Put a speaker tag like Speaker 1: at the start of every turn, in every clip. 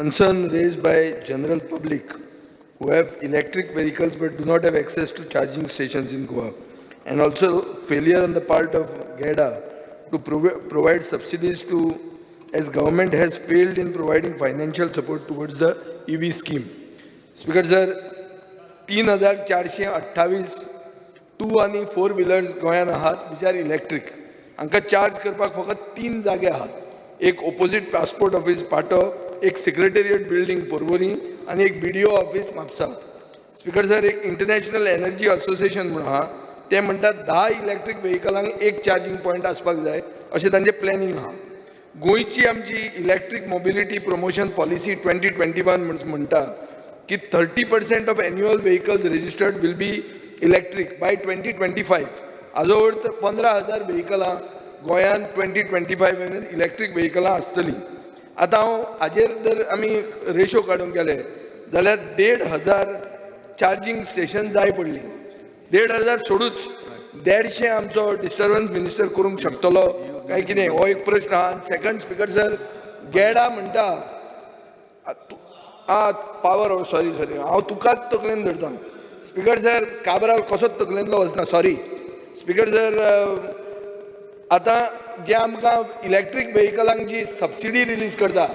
Speaker 1: Concern raised by general public who have electric vehicles but do not have access to charging stations in Goa, and also failure on the part of GEDA to provide subsidies to, as government has failed in providing financial support towards the EV scheme. Speaker sir, 3428 to आनी four wheelers गोंयांत आहात which are electric. हांकां charge करपाक फकत तीन जागे आहात. एक ओपोजीट पासपोर्ट ऑफिस पाटो, एक सेक्रेटेरिएट बिल्डींग पोरवोरी आनी एक BDO office Mapusa. Speaker sir, एक इंटरनॅशनल एनर्जी असोसिएशन म्हणून आहा, ते म्हणटात 10 इलेक्ट्रीक व्हेकलांक एक चार्जींग पॉयंट आसपाक जाय अशें तांचें प्लॅनिंग आहा. गोंयची आमची electric mobility promotion policy 2021 म्हणटा की 30% of annual vehicles registered will be electric by 2025. हाजो अर्थ 15,000 व्हेकलां गोंयांत 2025 इलेक्ट्रीक व्हेकलां आसतलीं. आतां हांव हाजेर जर आमी रेशो काडूंक गेले जाल्यार 1,500 चार्जींग स्टेशन जाय पडली. 1,500 सोडूच, 150 आमचो डिस्टर्बन्स मिनिस्टर करूंक शकतलो काय कितें हो एक प्रश्न आहा. सेकंड स्पीकर सर, गेडा म्हणटा पावर, सॉरी सॉरी, हांव तुकाच तकलेन धरता. स्पीकर सर, काब्राल कसोच तकलेंतलो वचना, सॉरी. स्पीकर सर, आतां जे आमकां इलेक्ट्रीक व्हेकलांक जी सबसिडी रिलीज करता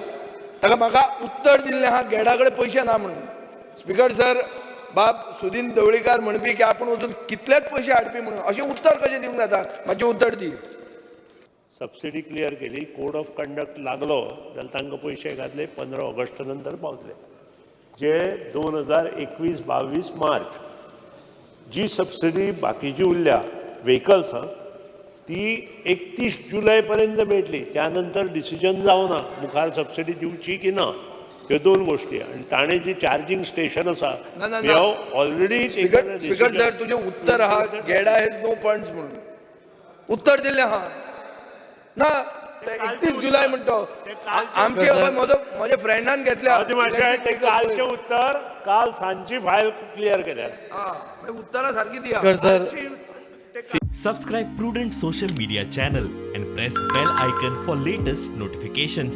Speaker 1: ताका म्हाका उत्तर दिल्लें आहा गेडा कडेन पयशे ना म्हणून. स्पीकर सर, बाब सुदीन ढवळीकार म्हणपी की आपूण वचून कितलेच पयशे हाडपी म्हणून, अशें उत्तर कशें दिवंक जाता? मातशें उत्तर दी.
Speaker 2: सबसिडी क्लियर केली, कोड ऑफ कंडक्ट लागलो जाल्यार तांकां पयशे घातले, 15 ऑगस्टा नंतर पावतले. जे 2021-22 मार्च जी सबसिडी बाकीची उरल्या व्हेकल्स ती 31 जुलय पर्यंत मेळटली. त्यानंतर डिसिजन जावना मुखार सबसिडी दिवची की ना, ह्यो दोन गोष्टी. आनी ताणें जी चार्जींग स्टेशन आसा
Speaker 1: ना, ना.
Speaker 2: ऑलरेडी
Speaker 1: स्पीकर सर, तुजें उत्तर आहा गेडा हेज नो फंड्स म्हणून उत्तर दिल्लें आहा ना. 31 जुलय म्हणतो आमचे म्हजो म्हज्या फ्रेंडान घेतल्या.
Speaker 2: कालचें उत्तर, काल सांजची फायल क्लियर केल्या.
Speaker 1: उत्तरां सारकी दिया.
Speaker 3: Sir.
Speaker 4: Subscribe Prudent Social Media channel and press bell icon for latest notifications.